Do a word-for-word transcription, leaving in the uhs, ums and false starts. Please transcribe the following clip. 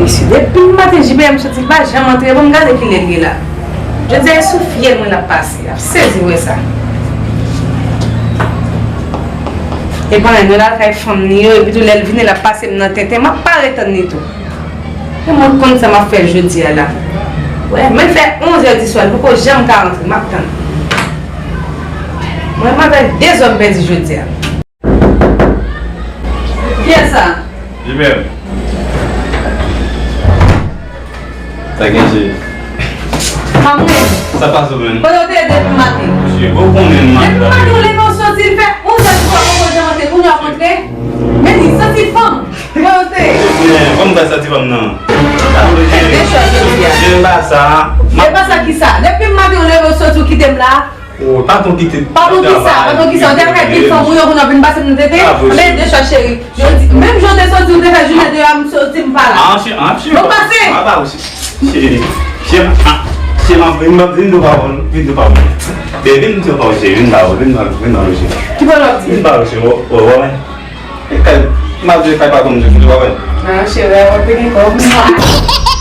Mesye, depi maten J P M soti, li pa janm antre, bon, m gade kilè l ye la. Jodi a, e sou fyèl mwen l ap pase, l ap sezi wè sa. Epi anyen, nou la kay fanm ni yo, epi tou lè l vini, l ap pase m nan tenten, m ap pare tann li tou. E mwen konn sa m ap fè jodi a la. Wè, mwen fè onz è di swa, li poko janm ka antre, m ap tann. Mwen, m avè de zòm pèdi jodi a. Kiyès sa? Li menm. Sa gen, cheri? Kamren. Sa pase w menm? Kote w te ye depi maten? Cheri, ou konnen m. Depi maten w leve w soti, l fè onz è di swa, poko janm antre, kounye a w antre? Men li santi fanm. Kote w te ye? Men, kòman w fè santi fanm nan? Dechòj jodi a. Cheri, m pa sa. E pa sa ki sa? Depi maten w leve w soti, w kite m la. Oh, patwon kite. Patwon ki sa? Patwon ki sa? Ou te al kay pil fanm ou yo pou n ap vin pase m nan tete? Men dechòj cheri. Jodi, menm jan w te soti, ou te fè jounen deyò a, m soti, m pa la. Ah, cheri, ah, cheri. Bon, pase. Ah, ba, cheri. Cheri, cheri, ah, cheri, vin, vin, vin di pawòl, vin di pawòl. Bebe, vin di pawòl, cheri, vin pawòl, vin pawòl, vin pawòl, cheri. Ki pawòl w ap di? Vin pawòl, cheri, o, o, o. E kay, m ap di kay patwon m di, ou pa wè? Ah, cheri, w ap gen kòb.